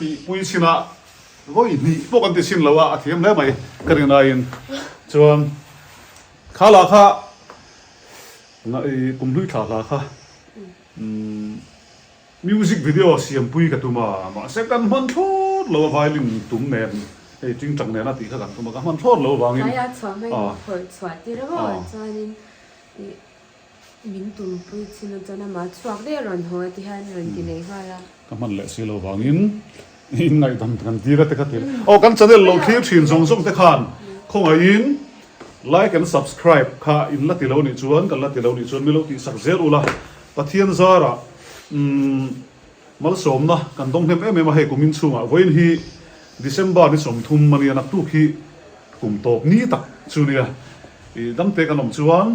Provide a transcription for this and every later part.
tih pui chhin a, vawi hnih pawh kan ti chhin lo a, a thiam hle mai ka rin aiin. Chuan kha lah kha kumhlui thla hla kha Music video siampui ka tum a, mahse kan hman thlawt lo a violin tum nen hei tingtang nen a tih kha kan tum a, ka hman thlawt lo avangin Tlaiah chhuah hmai min phawrh chhuah tir a maw chuanin ih min tumpui chin a chuan amah chhuak daih a rawn haw a ti hian rawn ti leh nghal a. Ka hman leh si lo avangin in ngaihdam kan tir a te kha ti aw kan channel lo thlir thin zawng zawng te khan khawngaihin like and subscribe kha in la ti lo nih chuan kan la ti lo nih chuan min lo tihsak zel ula Pathian zarah umm malsawmna kan dawng hnem em em a, hei kumin chhungah vawiin hi December ni 30 a nia, naktuk hi kum tawp ni tak chu nia, ih damte kan awm chuan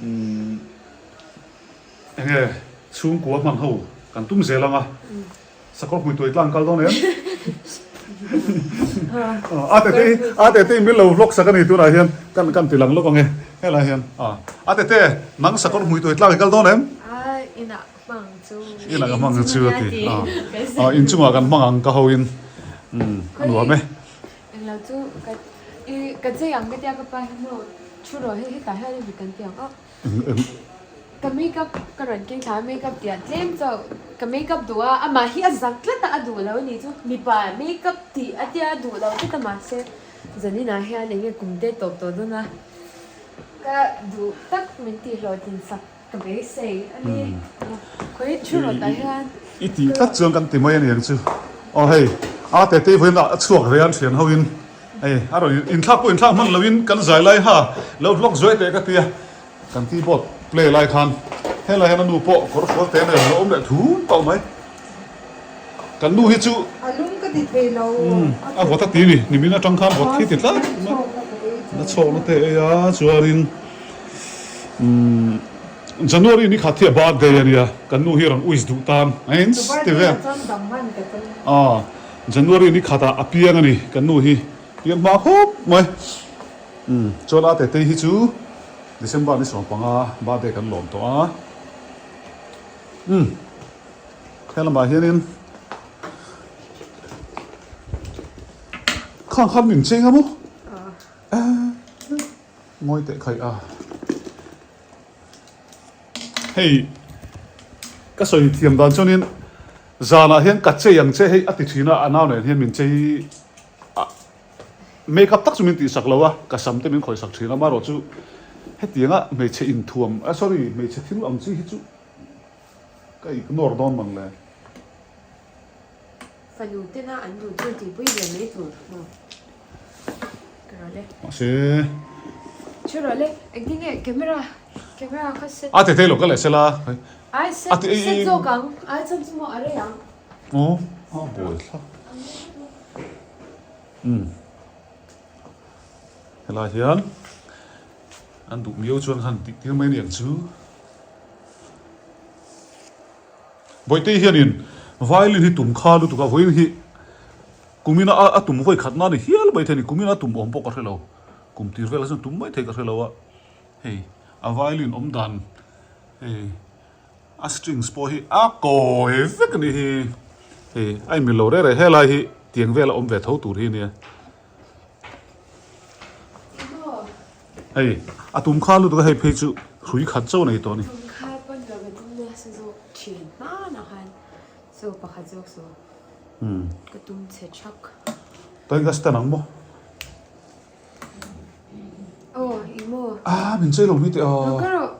umm enge chhungkua hman ho kan tum zel ang a. Sakawr hmui tuai tlang kal dawn em? A tete a tete min lo vlog sak a ni tunah hian kan kan ti lang lawk ang e helai hian a a tete nang sakawr hmui tuai tlang i kal dawn em? A inah hmang chu inah ka hmang chu a ti a a inchungah kan hmang ang ka ho in umm a nuam e. Englo chu ka i ka chei ang ka tia ka pa hi maw thu rawh hei hetah hian a kan ti ang aw. Ka makeup ka rawn keng thla a makeup tih ah tlem chauh ka makeup duh a amah hi a zak tlat a a duh lo a nih chu mipa makeup tih a tia a duh lo tlat a mahse zanin ah hian eng nge kum te tawp tawh dawn a ka duh tak min tih hlawhtlin sak ka beisei a ni khawi thu rawt ah hian I tih tlat chuan kan ti mai a ni ang chu aw hei a tete vawiin ah a chhuak ve a an thian ho in hei a rawn inthlak pawh inthlak hman lo in kan zai lai ha lo vlog zuai teh ka ti a. Kan keyboard play lai khan helai hian a nu pawh kawr fual te nen a lo awm leh thum tawh mai. Kan nu hi chu A lum ka ti thei lo. A vawt a ti ni, nimin atang khan vawt khi ti tlat mai. Na chhawkna te ei a, chuanin January ni khat hi a birthday a nia, kan nu hi rawn wish duh tan a in ti vel. January ni khatah a piang a ni kan nu hi, piang hma khawp mai. Chuan a tetei hi chu December ni 15 birthday kan lawm tawh a. Umm he lamah hianin khang khan min cheng a maw? Ngawi teh khaih a. Hei ka sawi thiam dan chuanin zanah hian ka chei ang che hei a ti thin a, a nau nen hian min chei a. Make up tak chu min tihsak lo a, ka sam te min khawihsak thin a, amaherawh chu hetianga hmeichhe inthuam, ah sorry, hmeichhe thil ang chi hi chu ka ignore dawn mang le. Fanu tena an duh chu tihpui ve mai tur maw? Ka rawh le. Mahse. Chu rawh le, engtin nge camera, camera kha set. A tete lo ka leh sela. Ai set, set zawk ang, ai chhan chu maw a rei ang. Aw, a buai thlap. Umm helai hian an duh miau chuan han tih tir mai aniang chu Bawihte hianin violin hi tum kha lutuk a vawiin hi kumina a tum vawi khat na ni hial mai thei a ni kumina a tum awm pawh ka hre lo kum tir velah chuan tum mai thei ka hre lo a hei a violin awm dan hei. A strings pawh hi a kawi vek a nih hi. Hei a inmil lo reh reh helai hi tiang vel a awm ve tho tur hi a nia. Hei a tum kha lutuk a hei phei chu hrui khat chauh a nei tawh a ni. Tum kha pawn lo ka tum nasa zawk thin hmanah khan chaw pakhat zawk saw ka tum chhe thak. Tain ka stand ang maw? Aw i maw? Ah min chei lo mi teh a. Ka rawh.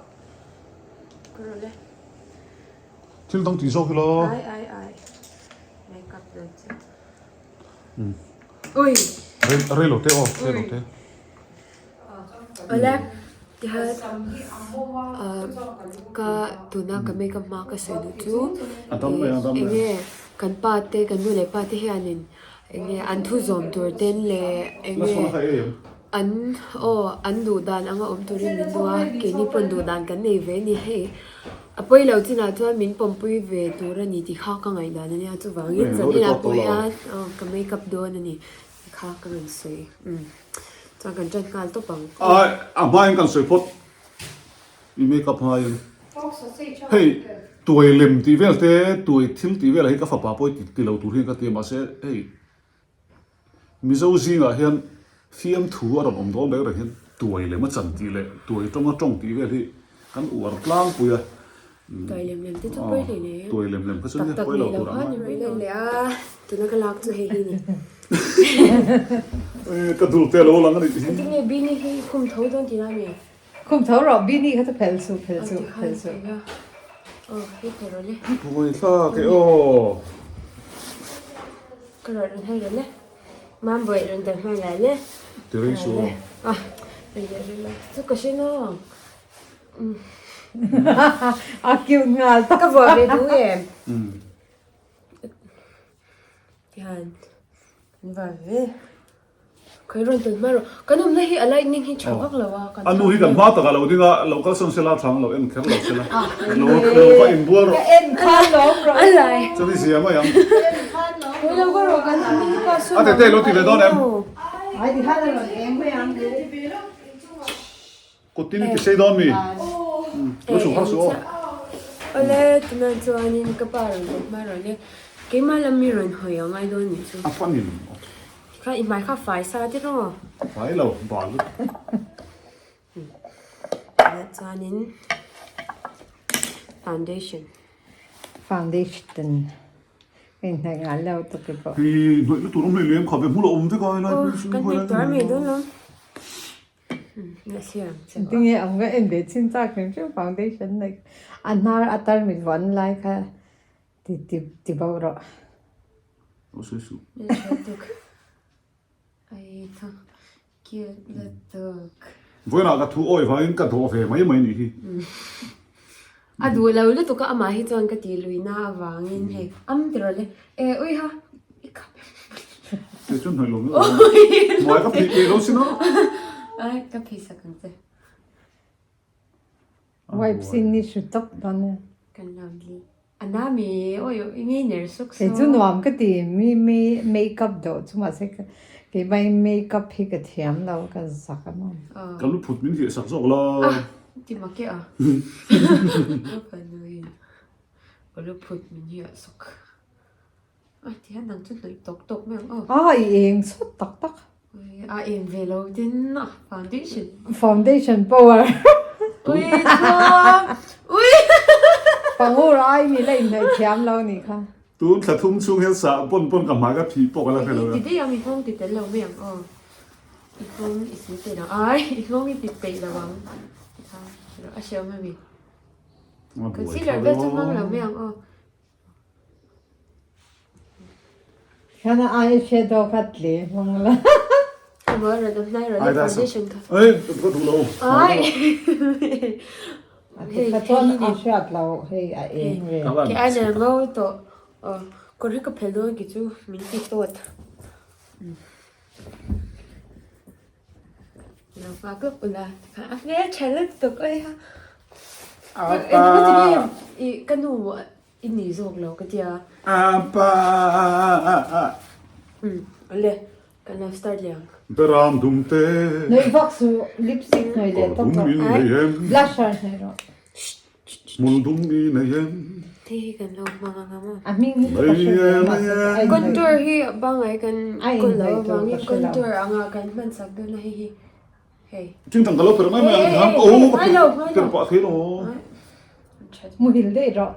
Ka rawh le. Thil dang tih zawk ila. Ai ai ai. Make up dawn chu. Ui. Rei rei lo te aw, rei lo te. Awle tihian ka tuna ka make up hma ka sawi duh chu enge kan pa te kan nu leh pa te hianin Enge an thu zawm tur ten leh enge an aw an duh dan anga awm turin min duh a, keini pawn duh dan kan nei ve a ni hei. A pawi lo chinah chuan min pawmpui ve tur a ni tih kha ka ngaihdan a nia chuvangin zaninah pawh hian aw ka make up dawn a ni tih kha ka rawn sawi umm chuan kan ṭan nghal tawp ang. A hmain kan sawi phawt i make up hmain hei. Tuai lem tih vel te, tuai thil tih velah hi ka fapa pawh hi ti lo tur hian ka ti a, mahse hei Mizo zingah hian fiamthu a rawn awm dawn reng reng hian tuai lem a chan tih leh tuai tawnga tawng tih vel hi kan uar tlangpui a. Tuai lem lem te chu pawi hlei nei Tuai lem lem kha chu nia pawi lo tur ang a. Lem leh a, tuna ka lak chu hei hi ni. Ka dul te a lo lang a nih hi. Engtin nge Bini hi khum tho dawn tih na mi? Khum tho rawh, Bini kha chu phel suh, phel suh, phel suh. Aw, hei phel rawh le. Buai thlak e aw. Ka rawh rawn hei rawh le. Mam buai rawn tel hman lai le. Ti rei suh aw. Ah, rei leh rei lo. Chu ka hre no. A cute nghal tak. Ka vuah ve duh em? Tihian kan vuah ve. Khawi rawn tawn hma rawh. Kan awmna hi a lightning hi tha vak lo a. A nu hi kan hma takah lo ding a, lo kal sawn sela thlang lo en kher lo sela. Lo lo va inbual rawh. Ka en khan lawm rawh. A lai. Chuan i zia mai ang. Khawi lo ka rawh kan awmna hi pa sawn A tete lo ti leh dawn em? Ai ti khan a rawn eng mai ang. Kut tin i ti sei dawn mi? Lo chhuk har suh aw. Awle, tunah chuanin ka pa rawn kawp hma rawh le. Keimah lam mi rawn hawi a ngai dawn nih chu. A panin aw. Kha i hmai kha fai sa te rawh. Fai lo, bal lutuk. Tunah chuanin foundation. Foundation ka inhnaih ngai lo tuk i pawh. Hi hnawih lutuk rawng hlei lem kha ve hmul a awm vek a helai hmun chu. Kan hnawih tuar mai dawn lo. Tinge ang ka en ve chin chak hrim hrim foundation nei a hnar a tarmit vuan lai kha ti ti ti bo rawh. Vawiinah ka thu awi vangin ka dawh ve mai mai nih hi. A duh lo lutuk a amah hi chuan ka tih luihna avangin hei am ti rawh le e ui ha i khap em Kei chuan hnaih lo mai Hmai ka phih peih lo sin a. Ai ka phih sak ang che. Wipes in ni hru tawp dawn e. Kan lovely. A na mi awi awi nge ner suk Kei chu nuam ka ti mi mi makeup deuh chu mahse keimah in makeup hi ka thiam lo ka zak a maw. Ka lu phut min hliah sak zawk la. Ah ti mak e a. Ka fanu in ka lu phut min hliah sak. A ti hian nang chu hnawih tawk tawk mai ang aw. A i eng chhawt tak tak. A eng ve lo tin a foundation. Foundation power. Ui chuan ui. Pangur ai mi la inhnaih thiam lo nih kha. Tun thla thum chhung hian sah pawn pawn ka hmai ka phih pawh ka la hre lo. Ti daih ang i nghawng ti tel lo mai ang aw. I nghawng i sil peih lo ai i nghawng i ti peih lo ang. A hre awm ami. Concealer vel chu hmang lo mai ang aw. Hian a eye shadow kha tle hmang la. Ei ka duh lo. Ai. A ti kha chuan a hriat lo hei a eng ve. Ke ai nen ngo tawh. Kawr hi ka phel dawn ki chu min ti tawt. Lo nghak lawk ula a hmel tha lutuk oi ha. Apa. I ka nu i ni zawk lo ka tia. Apa. Um ale kan lo start leh ang. Beram dum te. Hnawih vak su lipstick hnawih leh tawp rawh. Blusher hnawih rawh. Hmul dum i nei em? Hei hi kan lo hmang ang a maw? A hming hi chu ka hre ve mahse a inhnawih. Contour hi bangai kan A kawl lo inhnawih tur avangin ka hre lo. contour anga kan hman sak dawn a hei hi hei. Chingchang ka lo per mai mai ang Hey, ang hey, oh hey, ka ngai lo, ngai lo. per pah thei lo. Muhil daih rawh.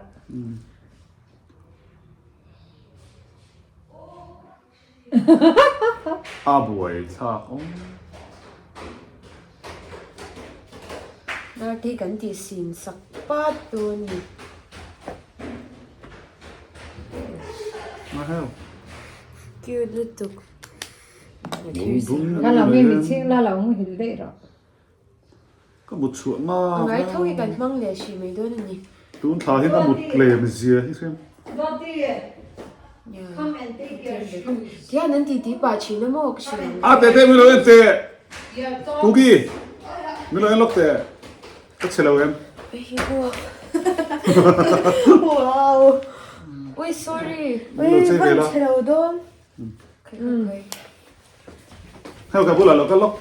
A buai thlak awm. Narte hi kan tih sin sak pat dawn a ni. Cute lutuk. La lo nge mi chhing la lo muhil daih rawh. Ka mut chhuah ngak A ngai tho hi kan hmang leh hrih mai dawn a ni. Tun thla hian ka mut tlem zia hi hriam. Tihian an titi pah thin a maw ka hria. A teh teh min lo en teh. Kuki min lo en lawk teh. Ka chhe lo em. Wow. Ui sorry. Min lo che ve la. Chhe lo dawn. Hei ka bulah lo kal lawk.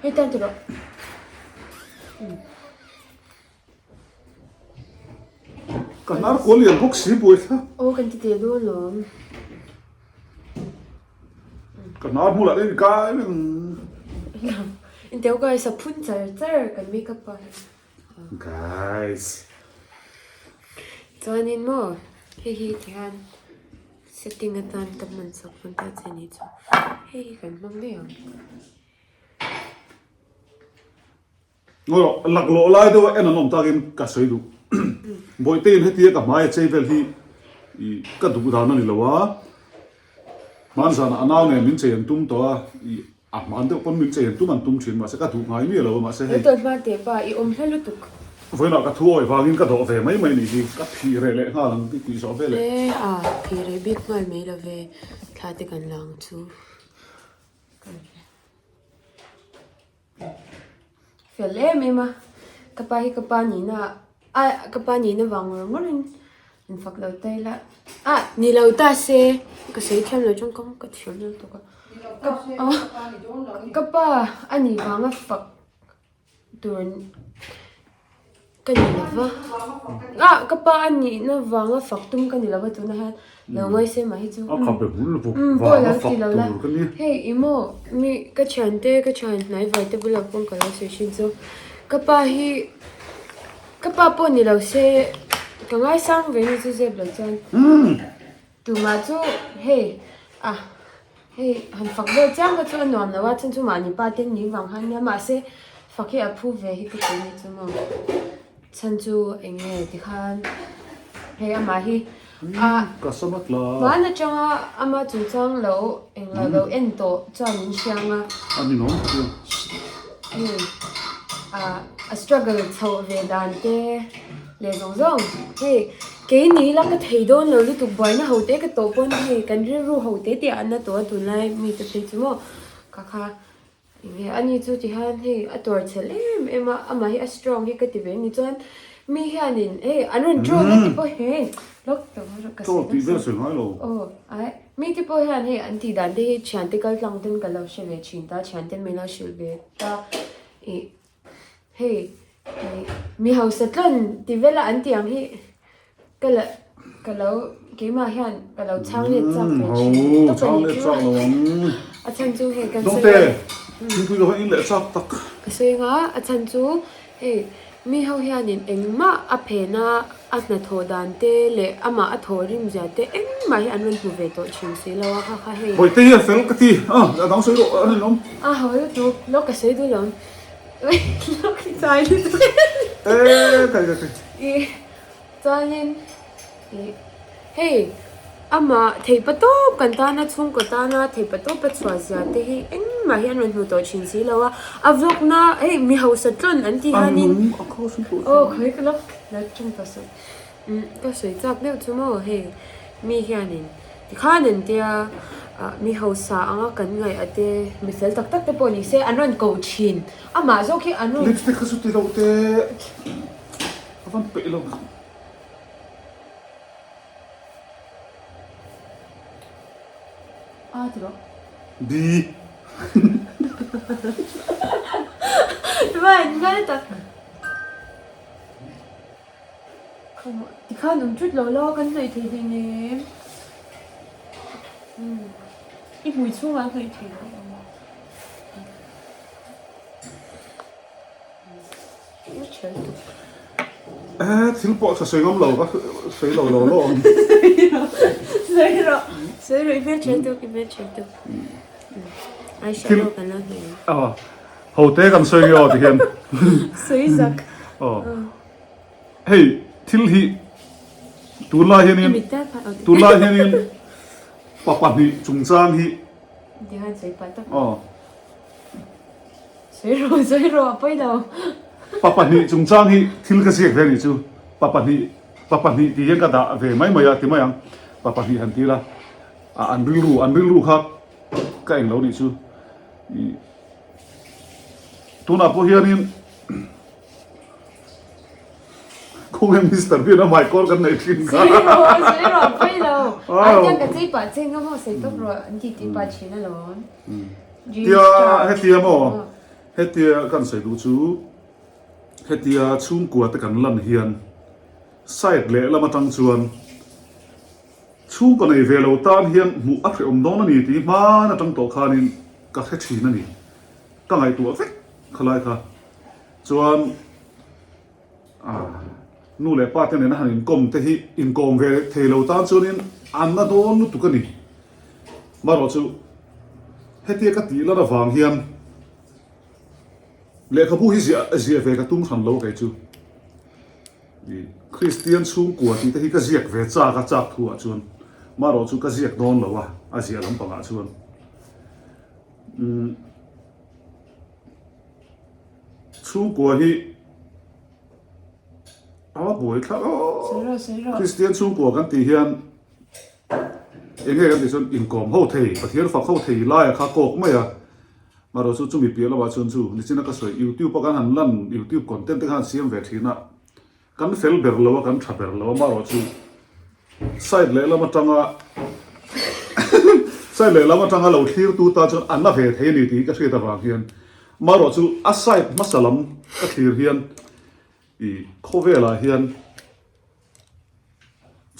Hei Titan ti rawh. Ka hnar kual lian bawk si buai thla. Aw kan ti teh dawn lawm. Ka hnar hmulah in kai reng. Inteu guys a phun char char kan makeup pa. Guys. Chuanin maw hei hi tihian setting atan ka hman sak hman ta che ni chu hei hi kan hmang daih ang. Ngaw laklawh lai deuh a en an awm takin ka sawi duh. Bawihteiin hetia ka hmai a chei vel hi ih ka duh dan a ni lo a, hmanzanah a nau nen min chei an tum tawh a, ih a hman deuh pawn min chei an tum an tum thin mahse ka duh ngai miah lo a mahse hei. Tawlhma teh pa i awm hla lutuk. Vawiinah ka thu awih vangin ka dawh ve mai mai nih hi, ka phih reh leh nghal ang tih zawh veleh. E a phih reh bik nghal mai lo ve, thla te kan la ang chu. Fel em em a, ka pa hi ka pa nihna a ka pa nihna vang ngawr ngawr in in fak lo ta ila ah ni lo ta se ka sawi thiam lo tawngkam ka thiam lo tawk a ka ka pa a nih vanga fak tur Ka ni lo va, ah ka pa a nihna vanga fak tum ka ni lo va tunah hian lo ngawi se mah hi chu A khabe bul vuk vanga fak tur ka ni. Hei i maw mi ka thiante ka thian hnai vai te bulah pawh ka lo sawi thin chu ka pa hi ka pa pawh ni lo se ka ngaisang ve ni chu zep lo chuan tumah chu hei ah Hei han fak vel chiang kha chu a nuam lo a, chhan chu mahni pa te ni vang khan nia mahse fak hi a phu ve hi ka ti ni chu maw chhan chu eng nge tikhan hei amah hi a hman atanga ama chungchang lo eng lo lo en tawh chuan min hriang a hei a struggle chhoh ve dan te. Leh zawng zawng, hei kei ni ila ka thei dawn lo lutuk buaina ho te ka tawh pawn hei kan rilru ho te te ah an la tawh a tunlai mi te phei chu maw ka kha enge ani chu ti hian hei a tuar chhel em em a amah hi a strong hi ka ti ve a ni chuan mi hianin hei an rawn troll na ti pawh hei lawk tawh ka sawi aw ai mi te pawh hian hei an tih dan te hi thiante kal tlang ten ka lo hre ve thin ta thiante min lo hrilh ve ta ih. Hei ih mi hausa tlawn ti vela an tih ang hi ka la ka lo keimah hian ka lo chhang let chak ve thin tawp a nih chu a chhan chu hei kan sawi a ka sawi anga a chhan chu hei mi ho hianin engmah a phen a a hnathawh dan te leh amah a thawh rim zia te engmah hi an rawn hmu ve tawh thin si lo a kha kha hei. Bawihte hi a fel ka ti a a dang sawi rawh a ninawm. A ho lutuk lawk ka sawi duh lo. Lawk i chai lutuk. E kai kai kai. I chuanin i hei amah theihpa tawp kan tana chhungkaw tana theihpa tawp a chhuah zia te hi engmah hi an rawn hmu tawh thin si lo a a vlog na hei mi hausa tlawn an tih hianin aw khawi ka lawk la tawng ta suh umm ka sawi chak deuh chu maw hei mi hianin tikhan an tia ah mi hausa anga kan ngaih a te mi fel tak tak te pawh ni se an rawn ko thin amah zawk hi an rawn lipstick kha chu ti lo teh a van peih lo. A ti rawh. B. Van ngal tak. Tikhan awm thut lo la kan hnawih thei hleinem. I hmui chhungah an hnawih thei lo. Eh, thil pawh tha sawi ngam lo ka sawi lo lo lo ang. Sawi rawh, sawi rawh i hmeltha tuk, i hmeltha tuk. Eyeshadow kan lo hnawih ang. Ah, ho te kan sawi nge aw ti hian. Sawi zak. Aw. Hei, thil hi tunlai hianin tunlai hianin pa pahnih chungchang hi. Ti hian sawi pah tak. Aw. Sawi rawh, sawi rawh, a pawi lo. Pa pahnih chungchang hi thil ka ziak ve a nih chu. Pa pahnih, pa pahnih tih hian ka dah ve mai mai a ti mai ang. Pa pahnih han ti ila, ah an rilru, an rilru kha ka eng lo nih chu. Ih tunah pawh hianin Khawnge Mister Bean a hmaikawr kan neih thin kha. Sawi rawh, sawi rawh, a pawi lo. Ai tiang ka chei pah che nga maw sawi tawp rawh an tih tih pah thin alawm. Tia hetia maw? Hetia kan sawi duh chu hetia chhungkua te kan lan hian side leh lam atang chuan chhungkaw nei ve lo tan hian hmuh a hrehawm dawn a ni tih hman atang tawh khanin ka hre thin a ni. Ka ngaihtuah vek khalai kha chuan Nu leh pa te nena han inkawm te hi inkawm ve thei lo tan chuanin an na dawn lutuk a ni. Marawh chu hetia ka tih lan avang hian lehkhabu hi ziah ziah ve ka tum hran lo kei chu. Kristian chhungkua tih te hi ka ziak ve chak a chak thu ah chuan marawh chu ka ziak dawn lo a, a ziah lampangah chuan. Chhungkua hi a buai thlak a, Kristian chhungkua kan tih hian eng nge kan tih chuan inkawm ho thei, Pathian fak ho thei laia kha kawk mai a, marawh chu chumi piah lamah chuan chu nichina ka sawi YouTube a kan han lan YouTube content te khan siam ve thin a, Kan fel ber lo a, kan tha ber lo a, amaherawhchu side lehlam atanga side lehlam atanga lo thlirtu ta chuan a na ve thei a ni tih hi ka hriat avang hian amaherawhchu a side hmasa lam ka thlir hian ih khawvelah hian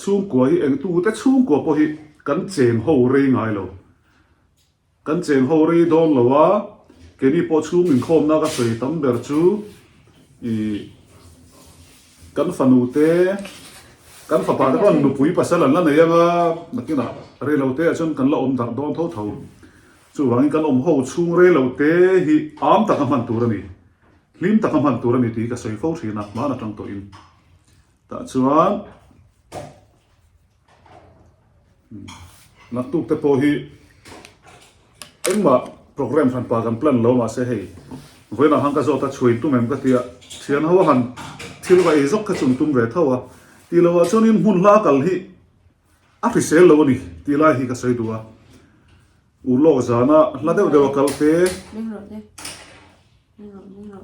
chhungkua hi engtute chhungkua pawh hi kan cheng ho rei ngai lo. Kan cheng ho rei dawn lo a, keini pawh chhung inkhawmna ka sawi tam ber chu ih kan fanu te, kan fapa te pawh nupui pasal an la nei ang a, nakinah rei lo te ah chuan kan la awm darh dawn tho tho. Chuvangin kan awm ho chhung rei lo te hi am taka hman tur a ni, hlim taka hman tur a ni tih hi ka sawi fo thin a, hmaan atang tawhin. Tah chuan. Naktuk te pawh hi engmah program hran pah kan plan lo mahse hei vawiinah khan ka zawt a chhuain tum em ka tia thian ho a han thil va ei zawk kha chu an tum ve tho a tih loh ah chuanin hmun hla kal hi a hrisel lo a ni tih lai hi ka sawi duh a urlawk zana hla deuh deuh a kal te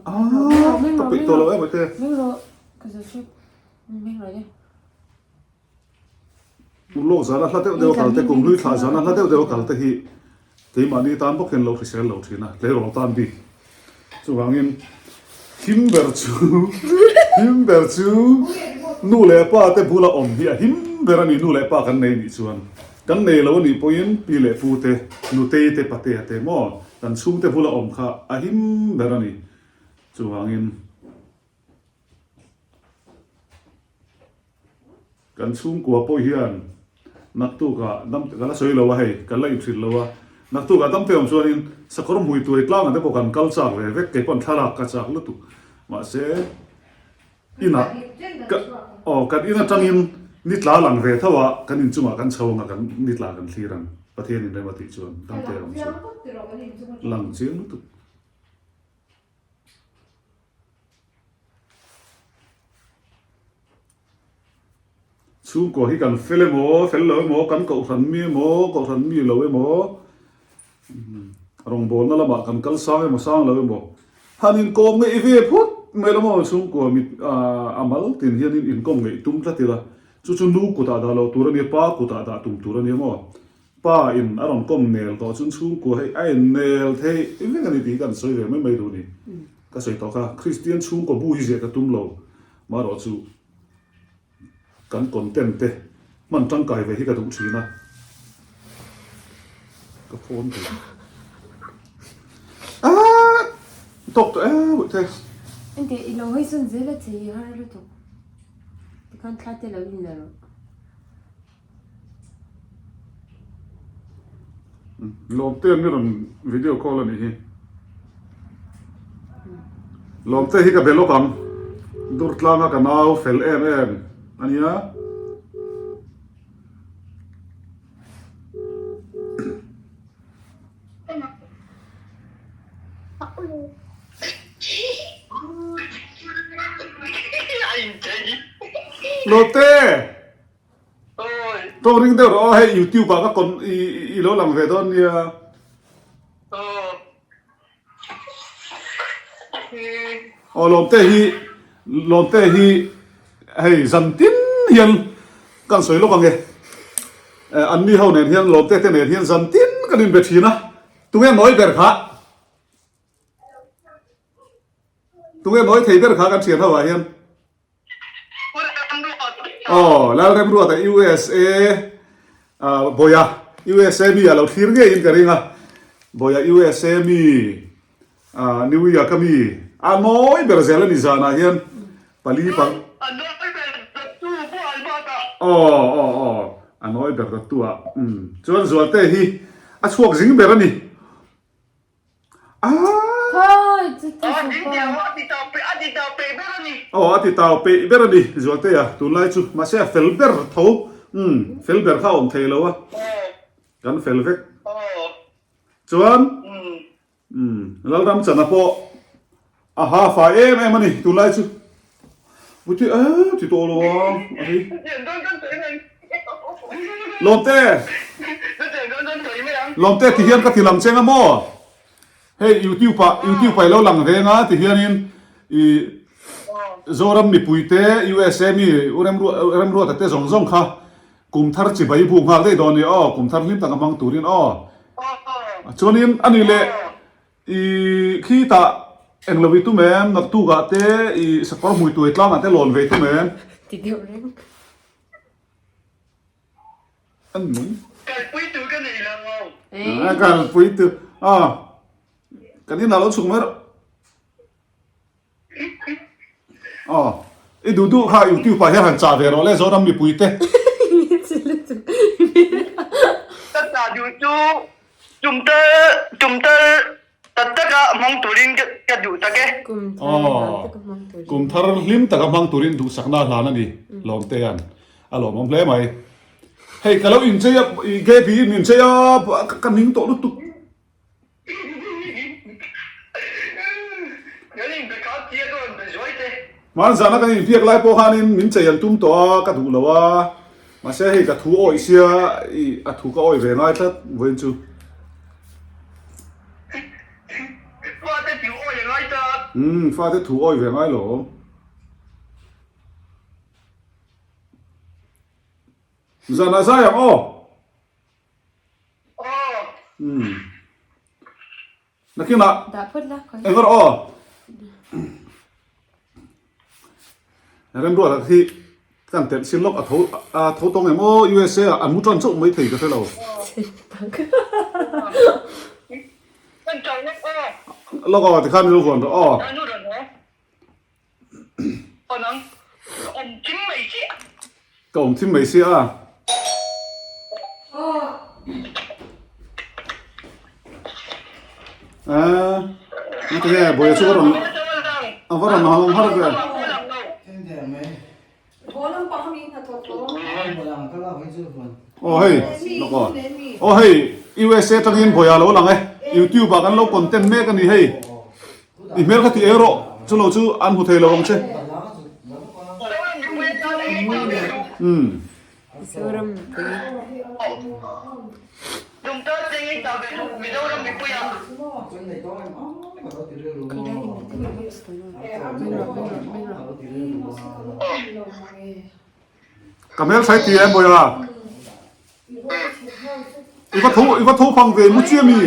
aaa ka peih tawh lo em ate. Ulawk zana hla deuh deuh a kal te, kum hlui thlah zana hla deuh deuh a kal te hi keimahni tan bawk hian lo hrisel lo thin a, tleirawl tan bik. Chuvangin him ber chu him ber chu nu leh pa te bula awm hi a him ber a ni, nu leh pa kan nei nih chuan. Kan nei lo a nih pawhin pi leh pu te, nutei te, patea te maw kan chhungte bula awm kha a him ber a ni. Chuvangin. Kan chhungkua pawh hian naktukah dam ka la sawi lo a hei, kan la inhrilh lo a, naktukah dam te awm chuanin sakawr hmui tuai tlangah te pawh kan kal chak ve vek, kei pawn thlalak ka chak lutuk. Mahse inah ka aw kan in atangin ni tla lang ve tho a, kan inchungah kan chho ang a, kan ni tla kan thlir ang, Pathian in rem a tih chuan dam te awm chuan lang chiang lutuk. Chhungkua hi kan fel emaw, fel lo emaw, kan kohhran mi emaw, kohhran mi lo emaw, rawngbawlna lamah kan kal sang emaw, sang lo emaw, han inkawm ngeih ve phut mai lo maw chhungkua mit a mal tin hianin inkawm ngeih tum tlat ila, chu chu nu kutah dah loh tur a nia, pa kutah dah tum tur a nia maw. Pa in a rawn kawm nel tawh chuan chhungkua hei a in nel theih vek a ni tih hi kan sawi ve mai mai duh ni. Ka sawi tawh kha Kristian chhungkaw bu hi ziah ka tum lo marawh chu kan content te hman tangkai ve hi ka duh thin a. Ka phone ve. Aaa tawk tawh em te. Enteh i lo hawi sawn zel a che i har lutuk. Tikhan thla te lo in la rawh. Lawmte an rawn video call a nih hi. Lawmte hi ka be lawk ang. Durtlanga ka nau fel em em a nia. Lawmte! Tawng ring deuh rawh aw hei youtube ah ka con i i lo lang ve dawn nia. Aw lawmte hi lawmte hi hei zan tin hian kan sawi lawk ang e. An mi ho nen hian lawmte te nen hian zan tin kan inbe thin a tunge nawi ber kha. Tunge nawi thei ber kha kan thian ho ah hian? Aw, Lalremruata USA Bawia USA mi a lo thlir ngeiin ka ring a. Bawia USA mi New York a mi a nawi ber zel a ni zanah hian pali pang Aw aw aw a nawi ber dawttu ah chuan Zualte hi a chhuak zing ber a ni. Aw a ti tau peih ber a ni Zualtea tunlai chu mahse a fel ber tho umm fel ber kha a awm thei lo a kan fel vek chuan umm Lalramchana pawh a ha fai em em a ni tunlai chu Puti e ti tawh lo a a hei Lawmte Lawmte ti hian ka ti lang cheng a maw hei youtube ah youtube ah i lo lang veng a ti hianin i Zoram mipui te USA mi u Remruata te zawng zawng kha kum thar chibai bu nghal daih dawn a ni aw kum thar hlim tak a hmang turin aw chuanin a ni leh I khitah eng lo i tum em? Naktukah te i sakawr hmui tuai tlangah te lawn ve i tum em? Ti deuh reng. An nung. Kalpui tur ka nei lo. A kalpui tur. A kan inah lo chhuk mai rawh. Aw, i duh duh kha YouTube ah hian han chah ve rawh le Zoram mipui te. Ka chah duh chu tumtal tumtal tak taka hmang turin ka duh tak e. Aw, kum thar hlim taka hmang turin duhsakna a hlan a ni Lawmtea'n a lawmawm hle mai. Hei ka lo inchei a, i Gaby in inchei a ka ning tawh lutuk. Hmanzana kan inbiak lai pawh khanin min chei an tum tawh a, ka duh lo a, mahse hei ka thu awih sia i a thu ka awih ve ngai tlat vawiin chu. Fate thu awih a ngai tlat. Umm fate thu awih ve ngai lo. Zanah zai ang aw. Umm. Nakinah. Dah phawt la. Eng rawh aw. Remruat hi kan telh sin lawk a tho a tho tawng em aw USA ah an mu tan chauh mai thei ka hre lo. Lawk aw tikhan min lo vuan rawh aw. Ka awm thim mai sia a. Aaa ngati nge buaia chu a rawn a va rawn hawng har ve. Aw hei lawk aw aw hei USA tangin buaia lo lang e youtube ah kan lo content mek a ni hei. I hmel kha ti eng rawh, chu lo chu an hmu thei lo ang che. Umm. Ka hmel thlai ti em Bawiha? I va tho i va tho phang ve mu chiah mi?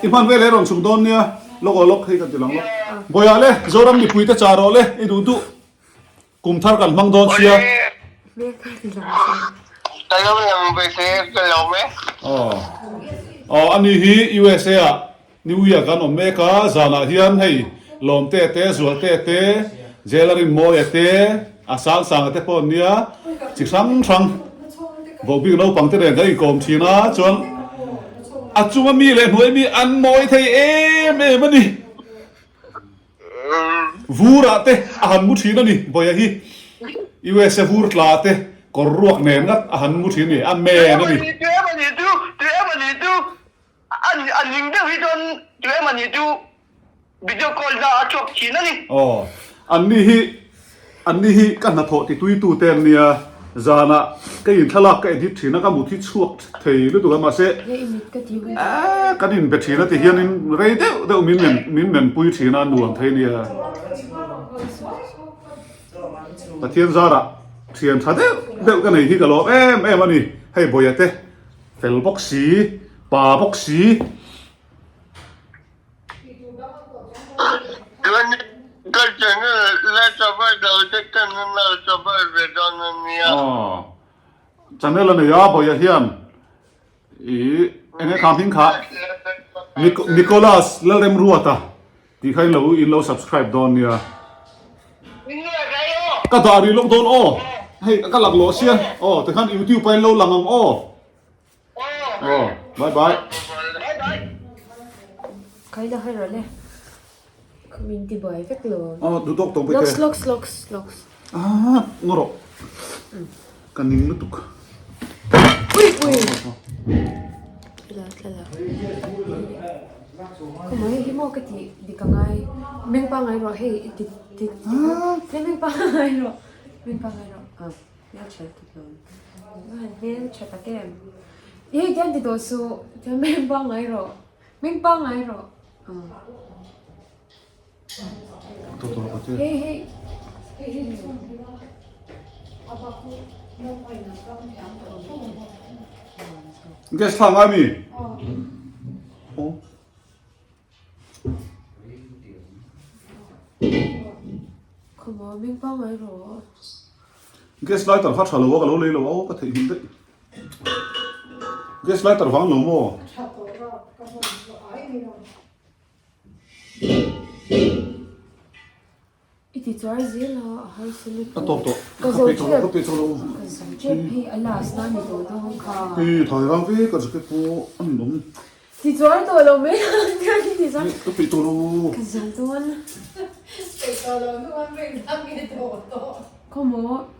I hman vel he rawn chhuk dawn nia, lawk aw lawk hei kan ti lang lawk. Bawiha le Zoram mipui te chah rawh le i duh duh. Kum thar kan hmang dawn sia. Ka lo lang ve se ka lawm e. Aw. Aw ani hi USA ah New Year kan awm mek a, zanah hian hei Lawmte te, Zualte te, Jailer Mawia te, a Sangsanga te pawh an nia, chi hrang hrang vohbik naupang te nen kan inkawm thin a, chuan a chunga mi leh hnuai mi an mawi thei em em a ni. Vurah te a han mu thin a ni, Bawia hi USA vur tla te kawr ruak nen ngat a han mu thin a ni, a men a ni. Tu em a ni chu, tu em a ni chu, a ning deuh hi chuan tu em a ni chu video call na a chhuak thin a ni. Aw, an ni hi, an ni hi ka hnathawh tituitu te an nia, zanah ka inthlalak ka edit thin a, ka mut hi chhuak Thei lutuk a mahse kan inbe thin a ti hianin rei deuh deuh min men min menpui thin a nuam thei nia. Pathian zarah thian tha deuh deuh ka nei hi ka lawm em em a ni. Hei Bawia te fel bawk si, pa bawk si. Chuan ka channel la cover lo te ka nun lo cover ve dawn a nia. Aw channel a nei a Bawia hian ih enge kha hming kha Nicholas Lalremruata tih kha in lo in lo subscribe dawn nia. Ka dah rih lawk dawn aw hei ka laklawh sia aw tikhan youtube ah in lo lang ang aw. Aw bye bye. Kai la hawi rawh le. Ka min ti buai vek lo. Aw duh tawk tawk bawk te. Locks locks locks. Ah ngaw rawh. Ka ning lutuk. Ui ui. Thla thla. Khawmaw hei hi maw ka ti dik angai. Meng pangai rawh hei ti ti ti meng pangai rawh. Meng pangai rawh. Ah. Hmel tha lutuk lo. Ka han hmel tha tak em. Hei tiang ti tawh suh. Tiang meng pangngai rawh. Meng pangngai rawh. Hei hei. Hei hei. Gas thla ngai mi? Aw. Khawmaw meng pangngai rawh. Gas lighter kha tha lo a ka lo lei lo a aw ka theih hmel daih. Gas lighter vang lo maw? I ti chuar zel a, a harsa lutuk. A tawp tawh. Ka zo tep. Ka pe tawh lo. Ka zo tep hei a last na ni tawh dawn kha. Hei thai rang ve ka jacket pawh a ni awm. Ti chuar tawh lo mai ang tiang i ti chuan. Ka pe tawh lo. Ka zo dawn. Pe tawh lo nu an ring dang nge tawh tawh. Khawmaw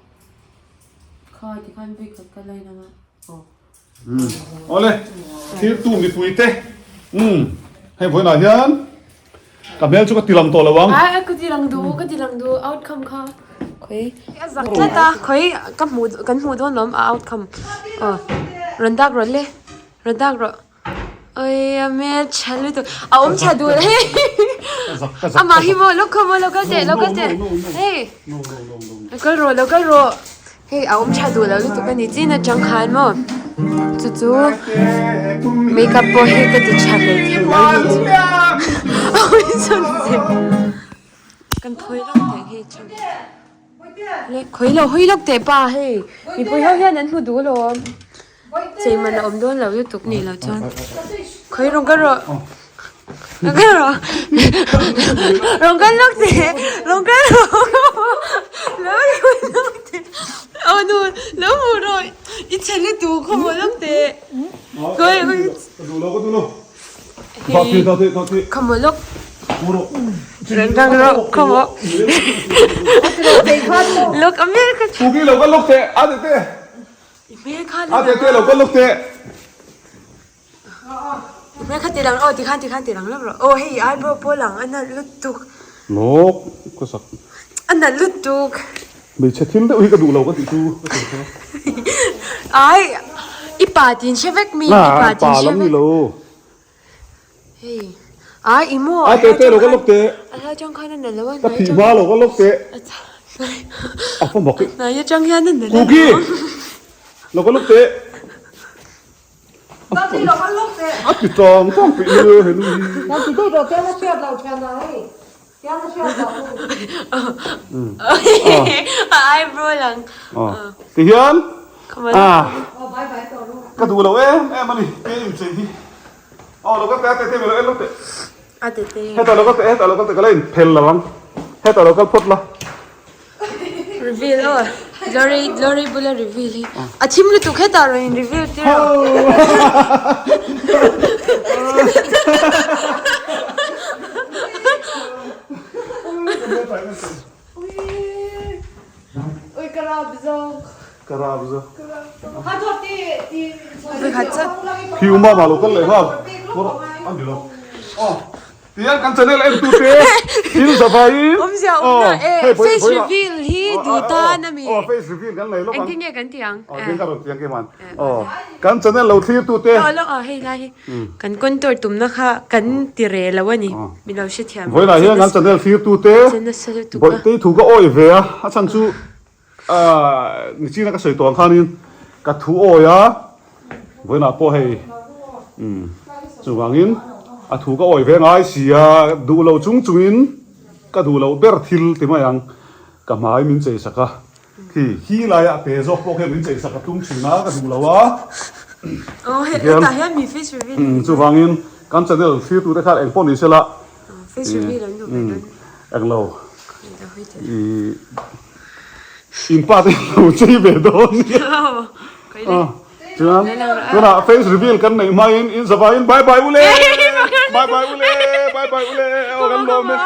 kha tikhan bike khat ka line anga aw. Awle, thirtu mipuite umm hei vawiinah hian ka hmel chu ka ti lang tawh lo ang. Ai ka ti lang duh, ka ti lang duh outcome kha khawi a zak tlat a khawi ka hmuh kan hmuh dawn lawm a outcome aw rawn dak rawh le rawn dak rawh oi a hmel tha lutuk a awm tha duh hei amah hi maw lo khaw maw lo kal teh lo kal teh hei lo kal rawh lo kal rawh. Hei a awm tha duh lo lutuk a ni chin atang khan maw chu chu makeup pawh hi ka ti tha hle thei lo a ni chu kan thawi lawk teh hei chu le khawi lo hawi lawk teh pa hei mipui ho hian an hmu duh alawm chei man a awm dawn lo lutuk nih loh chuan khawi rawng ka rawh. Rawng kal lawk teh rawng kal rawh lo hmu lawk teh aw nu lo hmu rawh i chhe lutuk khaw hmu lawk teh khawi khaw hmu lawk rawn kal rawh khaw hmu lawk a hmel kha i hmel kha Hmel kha ti lang aw tikhan tikhan ti lang lawk rawh aw hei eyebrow pawh lang a nalh lutuk. Lawk ka sak. A nalh lutuk. Hmeichhe thil deuh hi ka duh lo ka tih chu ka sawi kha. Ai i pa tin hre vek mi i pa tin hre vek. Hei ai i maw a te te lo ka lawk teh. A hla chang khan a nalh lo a ka thih hma lo ka lawk teh. A fa mak i. Hnai atang hian a nalh a. Kuki lo ka lawk teh. A ti tawng tawng tih hi he nu hi. A eyebrow lang. Ti hian ka duh lo em em a ni ke inchei hi. Aw lo kal teh a tete mi lo en lo teh. A tete. Hetah lo kal teh hetah lo kal teh ka la inphel lo ang. Hetah lo kal phawt la. Reveal aw Glory Glory bula reveal hi a thim lutuk hetah rawn in reveal tir ang. Ui ka rap zawk. Ka rap zawk. Vekhat chat. Khi uma ma lo kal leh nghal. An ni lo. Aw. Tiang kan channel en tu te thil zavai Awmzia awm na e face reveal hi duh tan a mi. Aw face reveal kan nei lawk ang. Engtin nge kan tih ang? Aw tiang ka rawn tiang keimah aw kan channel lo thlir tu te. Aw lawk aw hei lai hi kan contour tumna kha kan ti reh lo a ni min lo hrethiam. Vawiinah hian kan channel thlir tu te Bawihtei thu ka awi ve a a chhan chu nichina ka sawi tawh ang khanin ka thu awi a. Vawiinah pawh hei umm chuvangin a thu ka awi ve ngai si a, duh lo chung chungin ka duh loh ber thil ti mai ang ka hmai min chei sak a, khi hi laia a pe zawk pawh khian min chei sak a tum thin a ka duh lo a. Tihian chuvangin kan channel thlir tute khan engpawh ni sela englo ih In pa te lo chei ve dawn nia. Chuan tunah face reveal kan neih hmain in zavaiin bye bye ule bye bye ule bye bye ule aw kan lawm e.